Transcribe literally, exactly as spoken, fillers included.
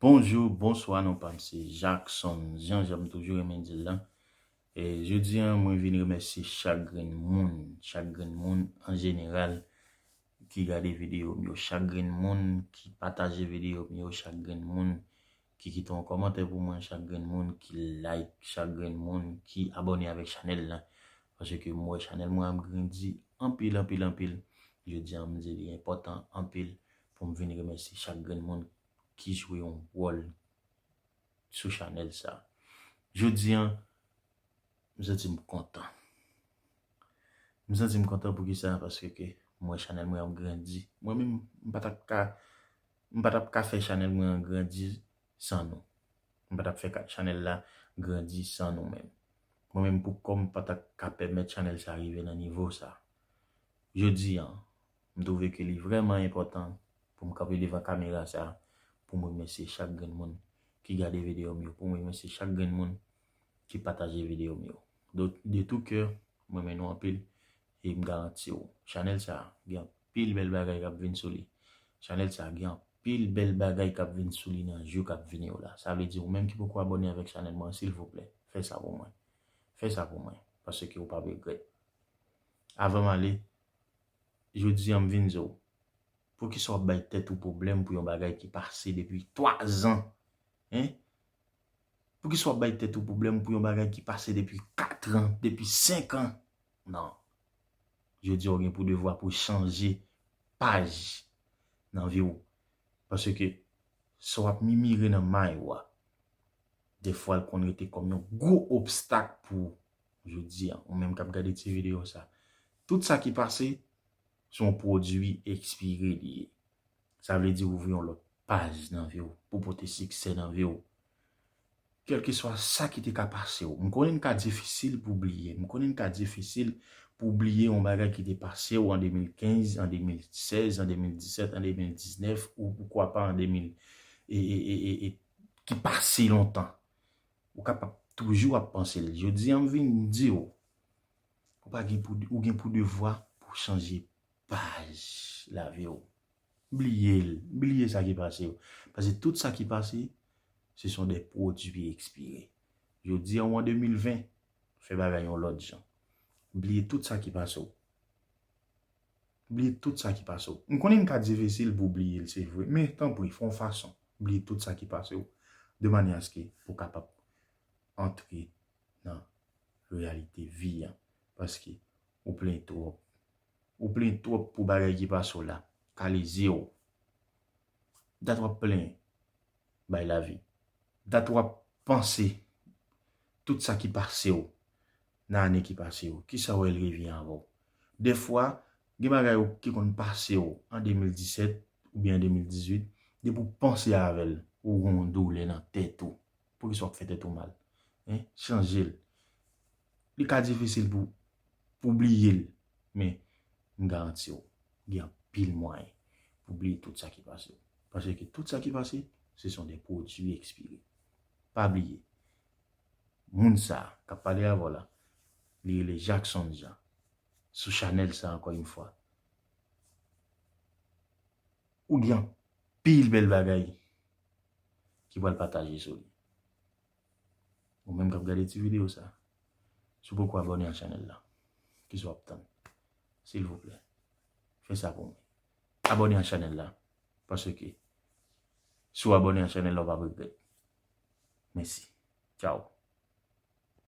Bonjou, bonswa, non pa m se Jackson Jean, jan m toujou renmen di l lan. E jodi a, mwen vin remèsye chak grenn moun, chak grenn moun an jeneral ki gade videyo m yo, chak grenn moun ki pataje videyo m yo, chak grenn moun ki kite yon kòmantè pou mwen, chak grenn moun ki like, chak grenn moun ki abòne avèk chanèl lan. Paske m wè chanèl mwen ap grandi anpil, anpil, anpil. Jodi a, m di li enpòtan anpil pou m vin remèsye chak grenn moun ki jwe yon wòl sou chanèl sa. Jodi a, m santi m kontan. M santi m kontan poukisa? Paske ke m wè chanèl mwen ap grandi. Mwen menm, m pa t ap ka, m pa t ap ka fè chanèl mwen an grandi san nou. M pa t ap fè ka-, chanèl la grandi san nou menm. Mwen menm pou kò m pa t ap ka pèmèt chanèl sa rive nan nivo sa. Jodi a, m twouve ke li vrèman enpòtan pou m kanpe devan kamera sa, pou m remèsye chak grenn moun ki gade videyo m yo, pou m remèsye chak grenn moun ki pataje videyo m yo. De, de tout cœur, mwen renmen nou anpil e m garanti w, chanèl sa gen anpil bèl bagay k ap vin sou li. Chanèl sa gen anpil bèl bagay k ap vin sou li nan jou k ap vini yo la. Sa vle di ou menm ki poko abòne avèk chanèl mwen, silvouplè, fè sa pou mwen. Fè sa pou mwen, paske ou p ap regrèt. Avan m ale, jodi a m vin di w, poukisa w ap bay tèt ou pwoblèm pou yon bagay ki pase depi twa zan? Hein? Poukisa w ap bay tèt ou pwoblèm pou yon bagay ki pase depi kat an, depi senk an? Non. Jodi a, w gen pou devwa pou chanje paj nan vi w. Paske sa w ap mimire nan may ou a, defwa l konn rete kòm yon gwo obstak pou ou. Jodi a, ou menm k ap gade ti videyo sa, tout sa ki pase, se yon pwodui ekspire li ye. Sa vle di ouvri yon lòt paj nan vi w pou pote siksè nan vi w. Kèlkeswa sa ki te ka pase w, m konnen l ka difisil pou bliye. M konnen l ka difisil pou bliye yon bagay ki te pase w an de mil kenz, an de mil sèz, an de mil disèt, an de mil diznèf, ou poukwa pa an de mil, e, e, e, e, e, ki pase lontan. Ou kapab toujou ap panse l. Jodi a, m vin di w, ou pa gen pou, ou gen pou devwa pou chanje paj lavi w. Bliye l. Bliye sa ki pase yo. Paske tout sa ki pase, se son de pwodui ekspire. Jodi a, ou an de mil ven, fè bagay yon lòt jan. Bliye tout sa ki pase w. Bliye tout sa ki pase w. M konnen l ka difisil pou w bliye l, se vre. Men, tanpri, fè yon fason. Bliye tout sa ki pase w. De manyè aske pou w kapab antre nan reyalite vi a. Paske ou plenyen twòp. Ou plenyen twòp pou bagay ki pase w la. Kale zye w. Dat w ap plenyen. Bay lavi. Dat w ap panse tout sa ki pase w nan ane ki pase yo. Kisa w wè l revyen avè w? Defwa, gen bagay ou ki konn pase w an de mil disèt oubyen an de mil dizuit, depi w panse avè l, ou gen yon doulè nan tèt ou. Poukisa w ap fè tèt ou mal? Hein? Chanje l. Li ka difisil pou, pou bliye l, men m garanti w, gen anpil mwayen pou bliye tout sa ki pase w. Paske tout sa ki pase, se son de pwodui ekspire. Pa bliye, moun sa a k ap pale avè w la, li rele Jackson Jean. Sou chanèl sa, ankò yon fwa, ou gen anpil bèl bagay ki pral pataje sou li. Ou menm k ap gade ti videyo sa, si w poko abòne a chanèl la, kisa w ap tann? Silvouplè, fè sa pou mwen. Abòne a chanèl la, paske si w abòne a chanèl la, w p ap regrèt. Mèsi. Tchaw.